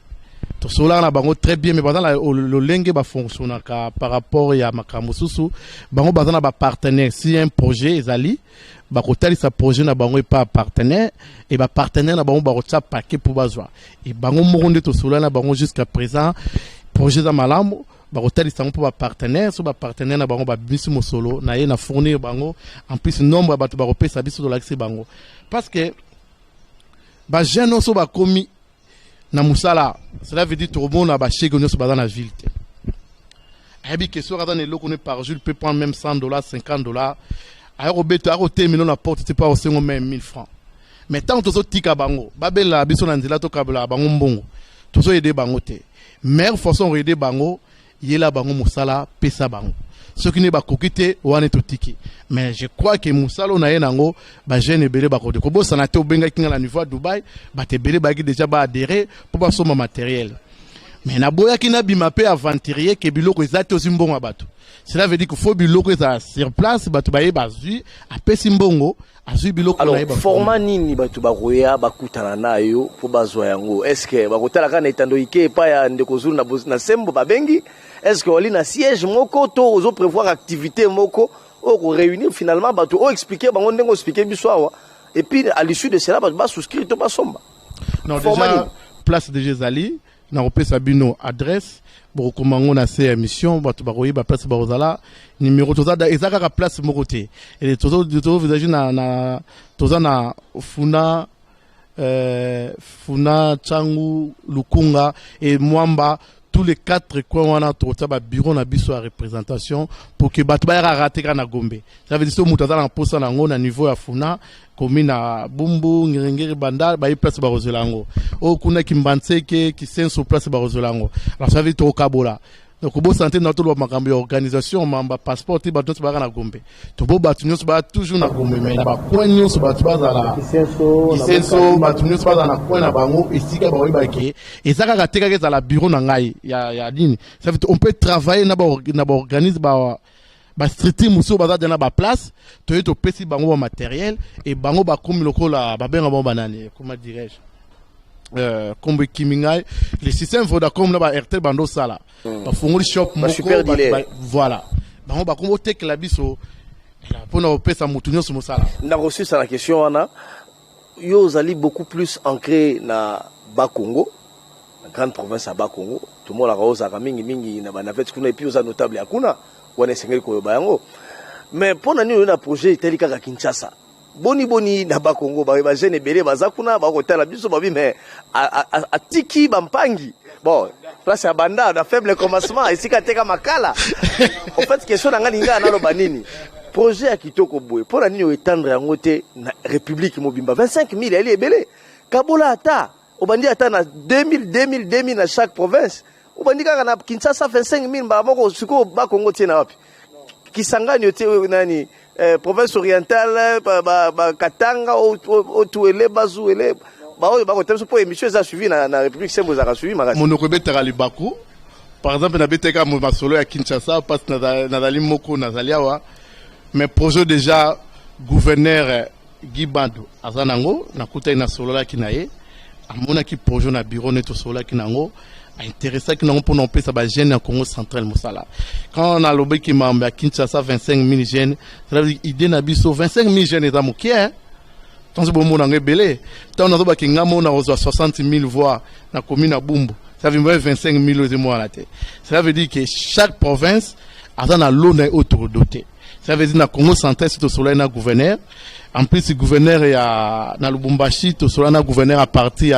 tosololaka na bango très bien, mais baza na lolenge bafonctionnaka par rapport ya makambo mosusu. Bango baza na bapartenaire. Si un projet ezali, bakotalisa projet na bango epa partenaire, e bapartenaire na bango bakotia paquet mpo bazwa. E bango moko nde tosolola na bango jusqu'à présent. Projet eza malamu, bakotalisa yango mpo bapartenaire. So bapartenaire na bango babimisi mosolo na ye na fournir bango, en plus nombre ya bato bakopesa biso, tolakisi bango, parce que bajeune nyonso bakomi na mosala, cela veut dire tokomona bashege nyonso baza na ville te. Ayebi ke soki aza na eloko ne par jour, peut prendre même 100 dollars, 50 dollars, aya kobeta, aya kotemela na porte te mpo akosengo même 1000 francs. Mais ntango tozotika bango babelelaka biso na nzela, tokabelaka bango mbongo, tozoaider bango te. Meilleure façon koaider bango, yela bango mosala, pesa bango. Soki nde bakoki te, wana totiki. Mais je crois que mosala oyo na ye nango, bajeune ebele bakoki kobosana te. Obengaki nga na niveau ya Dubai, bato ebele bayaki déjà baadhérer mpo basomba matériel, mais naboyaki nabima mpe aventurier ke biloko eza te, ozwi mbongo ya bato. Cela veut dire que faut biloko ezala sur place, bato baye, bazwi, apesi mbongo, azwi biloko. Alors, format nini bato bakoya bakutana na yo mpo bazwa yango? Est ce que bakotala kaka na etando ike epai ya ndeko Zulu na Sembo babengi? Est ce que wali na siège moko to ozo prévoir activité moko oyo koréunir finalement bato oyo, expliquer bango ndenge oexpliquer biso awa, et puis à l'issue de cela bato basouscrire to basomba? Non, déjà place déjà ezali. Nakopesa bino adresse, bokokoma yango na se ya émission, bato bakoyeba place bakozala, numéro. Toza, eza kaka place moko te. Tozoenvisager na toza na Funa, Funa, Tshangu, Lukunga et Mwamba, tous les quatre coins wana tokotia babureau na biso ya représentation pour que bato bayaka rate kaka na Gombe. Ça veut dire so moto aza na mposa na yango na niveau ya Funa, komi na Bumbu, Ngiringiri, Banda, bayi place bakozwela yango. Oyo kuna Kimbanseke, Kisenso, place bakozwela yango. Alors ça veut dire tokokabola. Donc kobosana te na toloba makambo ya organisation, mamba passeport te. Bato nyonso bayaka na Gombe, tobo bato nyonso baya toujours na Gombe, mais na bacoin nyonso bato bazala, Kisenso, bato nyonso bazala na coin na bango esika bakoyeba ke eza kaka te, kaka ezala bureau na ngai ya nini. Ça veut dire on peut travailler na baorganisme, ba bastructure mosusu baza deja na baplace. Toye, topesi bango bamatériel e bango bakomi lokola babenga bango banani, comment dirais-je? Kombo ekimi ngai, le système Vodacom na ba Airtel bando osala, bafungoli shop Ba moko super dealer. Voilà, bango bakombo otekela biso mpona kopesa motu nyonso mosala. Nakosisa na question wana. Yo ozali beaucoup plus ancré na Bakongo, na grande province ya Bakongo. Tomonaka ozalaka mingimingi na banavette kuna, et puis oza notable ya kuna wana, esengeli koyoba yango. Mais mpo na nini oyo na projet etali kaka Kinshasa? Boni boni na Bakongo? Bajeune ebele baza kuna, bakotala biso, babi mais atiki bampangi, bon, place ya banda na faible commencement, esika ateka makala. En fait, question na ngai, ningaa naloba nini, projet ya kitoko boye, mpo na nini oétendre yango te na république mobimba? 25 000 yali ebele. Kabola, ata obandi ata na 2000, 2000, 2000 na chaque province. Obandi kaka na Kinshasa 25 000 mbala moko. Sikoyo Bakongo tie na wapi? Kisangani otie oyo nani, province orientale, ba Katanga, Otuele, Bazuele, baoyo bakotala biso, mpo émission eza suivi na République Sembo, ezalaka suivi makasi. Monoko ebetaka libaku. Par exemple, nabetaka masolo ya Kinshasa parce nazali moko, nazali awa, mais projet déjà gouverneur Guy Bandu aza nango. Nakutaki, nasololaki na ye, amonaki projet na bureau nde tosololaki nango, aintéressaki nango mpona opesa bajeune ya Congo central mosala. Quand nalobaki mambo ya Kinshasa, 25 000 jeunes, c'est-à-dire idée na biso, 25 000 jeunes eza moke, hein? Ntanso bomona yango ebele. Ntango nazobaki nga mo nakozwa 60 000 voix na commune ya Bumbu, ça veut dire 25 000 oyo mwana te. Cela veut dire que chaque province aza na lot na ye oyo tokodote. Ça veut dire na Congo central, si tosololi na gouverneur, en plus gouverneur ya na Lubumbashi, tosololi na gouverneur à partir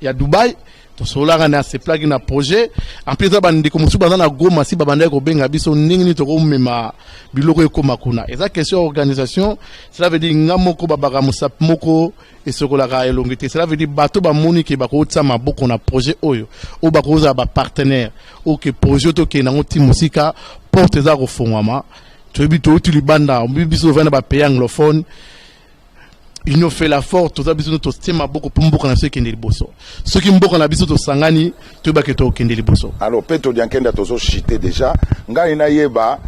ya Dubai, tosololaka na aseplaki na projet. En plus, eza bandeko mosusu baza na Goma, si babandaki kobenga biso ndenge nini tokomema biloko ekóma kuna. Eza question ya organisation. Cela veut dire nga moko babaka mosapi moko esokolaka elongi te. Cela veut dire bato bamoni ke bakotia maboko na projet oyo, oyo bakozala bapartenaire oyo ke projet oyo tokende yango ti mosika, porte eza kofongwama. Toyebi touti libanda, biso tovandi na bapays anglophone. Union fait la force. Toza biso totie maboko mpo mboka na biso ekende liboso. Soki mboka na biso tosangani, toyebake tokende liboso. Alors, Peto Diankenda, tozochite déjà. Ngai nayeba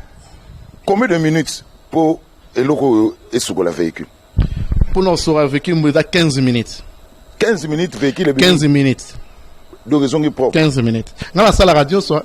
combien de minutes mpo eloko oyo esukola véhicule? Mpona kosokola véhicule mbo eza 15 minutes. 15 minutes, véhicule ebimi? 15 minutes. Donc ezongi propre? 15 minutes. Ngai nasalaka nyonso.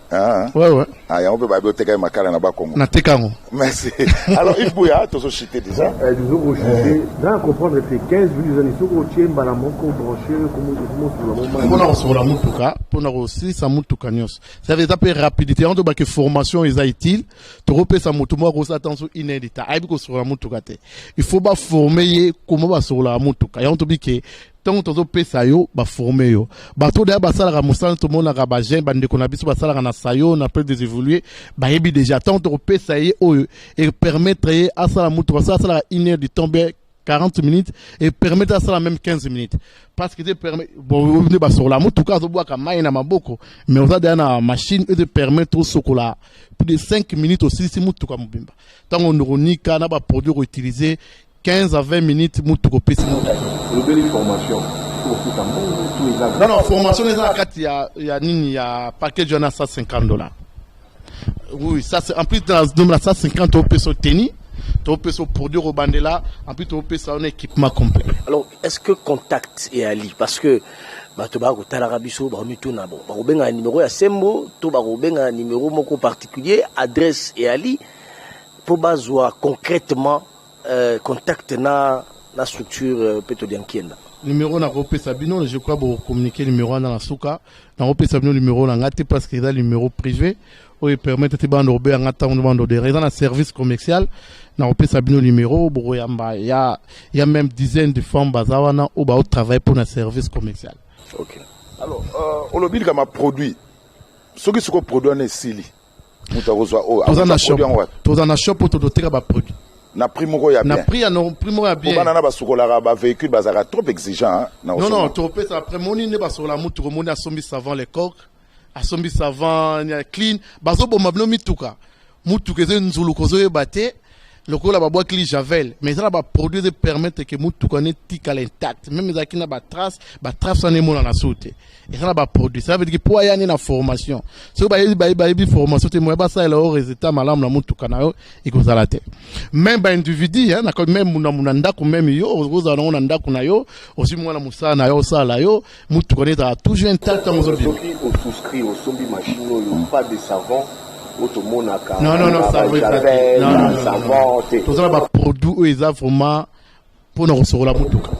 Ah, ouais. Ah, yango mpe bayebi oteka ye makala na Bakongo. Nateka yango. Merci. Alors, Yves Bouya, tozochite déjà. Tozokochite na comprendre te. 15 minutes ezani soki otie mbala moko branché, komosukola? Mpona kosokola mutuka, mpona kosilisa mutuka nyonso, ça veut eza mpe rapidité yango. Tobake formation eza utile. Tokopesa motu moko akosala ntanso une heure d'état, ayebi kosokola mutuka te. Il faut baforme ye koma basokolaka mutuka. Yango tobi ke ntango tozopesa yo, baforme yo. Bato deya basalaka mosala, tomonaka bajeune, bandeko na biso basalaka na sayo na peu des évolué, bayebi déjà. Ntango tokopesa ye oyo epermettre ye asala mutuka, so asalaka une heure du temps bien 40 minutes, et permettre asala même 15 minutes, parce que te permet bon nde basokola mutuka, azobwaka mai na maboko, mais oza deya na machine oyo te permettre osokola plus de 5 minutes, osilisi mutuka mobimba. Ntango ndoko na baproduit koutiliser, 15 à 20 minutes, mutuka opesi mutuka. Olobeli formation, ofuta mbongo to eza? Non, formation eza na kati ya nini, ya package wana, 150 dollars. Oui, ça c'est en plus. Dans la 150, topesa teni, topesa produit kobandela, en plus topesa un équipement complet. Alors, est-ce que contact eyali? Parce que bato bakotalaka biso, bakomituna, bon, bakobengaka numéro ya Sembo to bakobengaka numéro moko particulier? Adresse eyali mpo bazwa concrètement contact na structure Peto Diankienda? Numéro nakopesa bino, je crois bocommunique numéro wana na suka. Nakopesa bino numéro na nga te parce que eza numéro privé oyo epermettre te bando kobenganga ntango bando odere. Eza na service commercial. Nakopesa bino numéro, bokoyamba. Ya même dizaine de femmes baza wana oyo baotravaille mpo na service commercial. Ok. Alors, olobi likama produit. Soki sikoyo produit wana esili, moto akozwa oyo? Toza na shop. Produit yango wapi? Toza na shop oyo tototeka baproduit. Na prix moko ya na bien? Prix ya no, prix moko ya Po bien. Bana na basukolaka bavéhicule bazalaka trop exigeant, hein, na Non. kosomba. Non, topesa après. Moni nde basokola mutuka, omoni asombi savon le coq, asombi savon ya clean, bazoboma bino mituka. Mutuka eza nzuluka, ozoyeba te. Lokola babwakili javel, mais eza na baproduit eza permettre ke motuka wana etikala intact, même ezalaki na batrace, batrace wana emonana so te. Eza na baproduit, ça veut dire que po aya nde na formation, soki bayebi formation te, moya basalela yo résultat malamu na motuka na yo ekozala te. Même baindividu, hein, même na ndako, même yo okozala nango na ndako na yo, ozwi mwana mosala na yo, osala yo motuka wana ezala toujours intact ntango ozobima. Soki osouscrit, osombi machine oyo, pas de savon oyo tomonaka. Non, non, non, savon eza te. Non, non, non, savon te. Toza na baproduit oyo eza vraiment mpona kosokola motuka.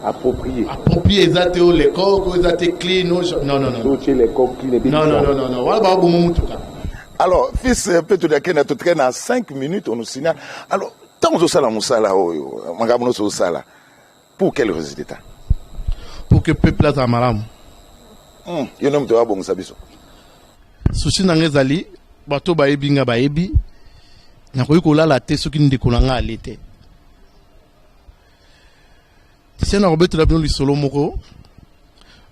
Approprié. Approprié eza te oyo lecoq, oyo eza te clean oyo, non, non, non. So otie lecoq clean ebi. Non, non, non, non, non, wana baboma motuka. Alors, fils Peto Diakenda, totikali na 5 minutes, on nous signale. Alors, ntango ozosala mosala oyo, makambo nyonso ozosala, pour quel résultat? Pour que peuple azala malamu. Yo nde moto abongisa biso. Souci na nga ezali bato bayebi nga, bayebi nakoki kolala te soki ndeko na nga ale te. Se na kobetela bino lisolo moko.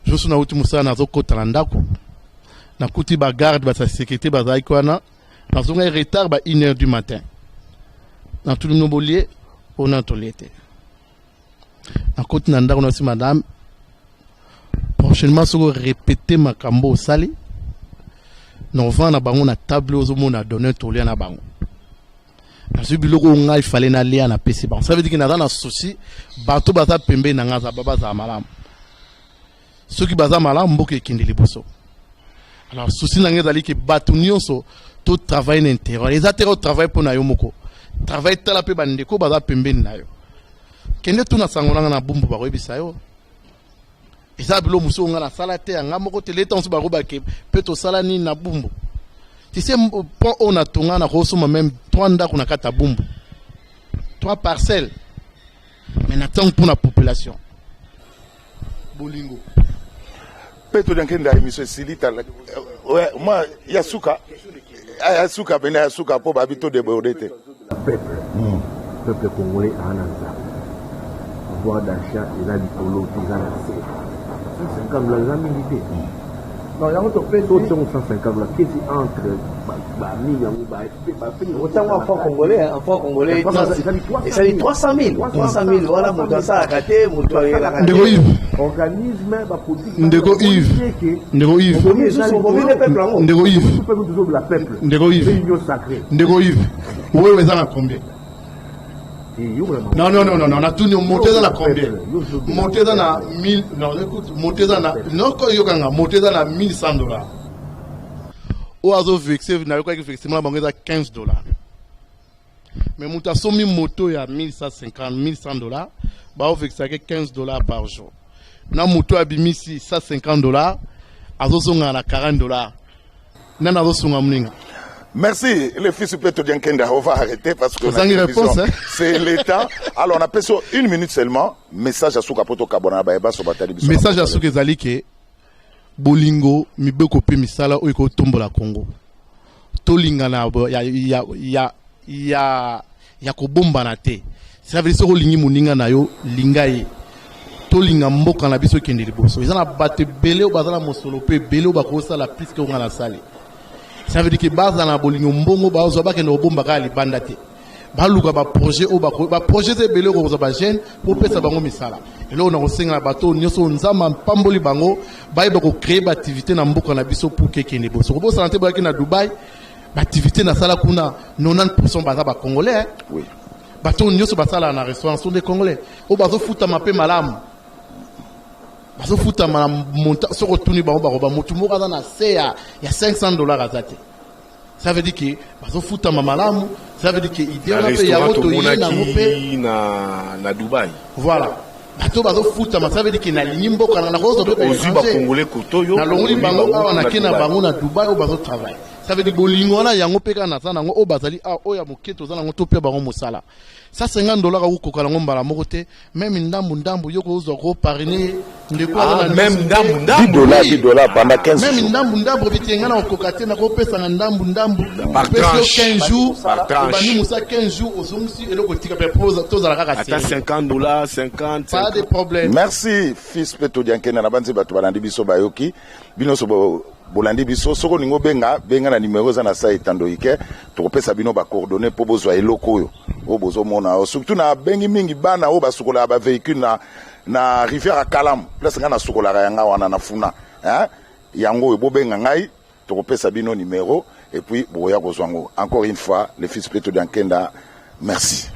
Joso nauti mosala, nazokɔta na ndako, nakuti bagarde basa sécurité bazalaki wana. Nazongai retard ba 1 heure du matin. Natuni bino, bolie? Ona tolie te. Nakoti na ndako, nasi madame, prochainement soki orépéter makambo osali, na ovanda na bango na table, ozomona donner tolia na bango. Nazwi biloko oyo ngai fale nalia, napesi bango. Ça veut dire que naza na souci bato baza pembeni na ngai bazala malamu. Soki baza malamu, mboka ekende liboso. Alors souci na ngai ezali ke bato nyonso totravaille na intérêt. Eza te otravaille mpo na yo moko, travaille, tala mpe bandeko baza pembeni na yo. Kende tuna sango nanga na Bumbu, bakoyebisa yo. Eza bilo mosusu oyo ngai nasala te, yanga moko te. Leta mosusu bakobake mpe tosala nini na Bumbu. Tu sais, pont oyo natonga, nakosomba même trois ndako na kati ya Bumbu, trois parcelles, mais na ntango mpo na population, bolingo. Peto Diakenda, émission esili. Tala, ouais, moi ya suka, ya suka pene, ya suka, mpo babi to déborde te. Peuple congolais aa na nzala, pouvoir d'achat eza likolo te, eza na se. 150 dollars eza mingi te. Non, yango topesi. So tiongo 150 dollars kesi entre banini yango. Otango en franc congolais, en franc congolais esali 300 000. 300 000 wana, moto asalaka te, moto ayelaka. Ndeko Yves. Organisme bapolitique. Ndeko Yves, ndeko Yves. Obomi peuple yango. Ndeko Yves. Tozobela peuple. Ndeko Yves. Union sacrée. Ndeko Yves, oyo eza na combien? Non, non, non, non, non, natuni, moto eza na combien? Moto eza na 1000, non, écoute, moto eza na, noko yokanga, moto eza na 1100 $. Oyo azovexe, nayokaki versement na bango eza 15 $, mais moto asombi moto ya 1150, 1100 $, baovexaki 15 $ par jour. Na moto abimisi 150 $, azozonga na 40 $. Nani azosunga moninga? Merci, le fils Peto Diankenda. On va arrêter parce que Vous avez une réponse, hein? C'est l'État. Alors, on appelle ça une minute seulement. Message ya suka po tokabwana ba so batali biso. Message ya suka ezali ke bolingo, mibeko mpe misala oyo ekotombola Congo. Tolingana ya kobombana te. Ça veut dire soki olingi moninga na yo, linga ye. Tolinga mboka na biso ekende liboso. Eza na bato ebele oyo baza na mosolo mpe ebele oyo bakosala plus ke onga na sali. Ça veut dire ke bazala na bolingo. Mbongo bazwa, bakende kobomba kaka libanda te. Baluka baprojet oyo baprojet eza ebele oyo kokozwa bajeune mpo opesa bango misala. Eloko na kosenga na bato oyo nyonso oyo Nzambe apamboli bango, bayeba kocréer baactivité na mboka na biso pour ke ekende liboso. Kobosana te, boyaki na Dubai, baactivité nasala kuna, 90 % baza bacongolais, hein? Oui. Bato oyo nyonso basalaka na restaurant sont des Congolais oyo bazofutama mpe malamu, bazofutama na monta. Soki otuni bango, bakoba motu moko aza na se ya 500 $ aza te. Ça veut dire que bazofutama malamu. Ça veut dire que idée wana mpe yango toye nango mpe. Tomonaki na Dubai. Voilà, bato bazofutama. Ça veut dire que nalingi mboka na nakozwa mpe ozwi bacongolais koto yo. Nalongoli bango awa, nake na bango na Dubai oyo bazotravaille. Ça veut dire bolingo wana yango mpe kaka naza nango. Oyo bazali awa, oyo ya moke toza nango, topia bango mosala. 150 $ akokoka nango mbala moko te, même ndambu ndambu yo kozwa koparrainer ndeko aza na même misu te. Ndambu 10 ndambu. dollars, 10 dollars pendant 15 même jours. Ndambu ndambu, obi nga na okoka te, nakopesanga ndambu ndambu. Par Opesi yo tranche. 15 jours. Par tranche. Obandi mosala 15 jours, ozongisi eloko etika mpe po tozala kaka Ata sérieux. 50 $, 50. Pas de problème. Merci, fils Peto Diankenda. Na banzi bato balandi biso bayoki. Bino so bo Bolandi biso, soki olingi obenga, benga na numero eza na sa etando ike, tokopesa bino ba coordonnées mpo bozwa eloko oyo oyo bozomona oyo. Surtout nabengi mingi bana oyo basukolaka ba véhicule na rivière ya Kalamu, place ngai nasukolaka yanga wana na Funa, hein? Yango oyo bobenga ngai, tokopesa bino numero et puis bokoya kozwa yango. Encore une fois, le fils Peto Diankenda, merci.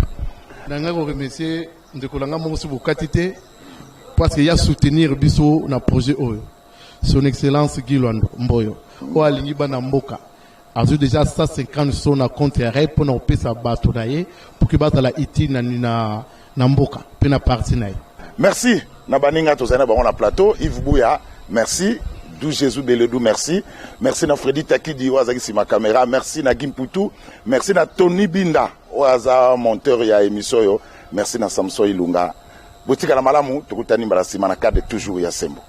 Na ngai koremercier ndeko na ngai moko so bokati te, parce que ya soutenir biso na projet oyo, Son Excellence Guy Loando Mboyo, oyo alingi bana mboka, azwi déjà 150 so na compte ya REP mpona kopesa bato na ye pour que bazala utile na mboka mpe na parti na ye. Merci na baninga tozali na bango na plateau. Yves Bouya, merci. Dou Jésus Beledou, merci. Merci na Freddy Takidi oyo azalaki nsima caméra. Merci na Gimputu. Merci na Tony Binda oyo aza monteur ya émission oyo. Merci na Samson Ilunga. Botikala malamu, tokutani mbala nsima na cadre toujours ya Sembo.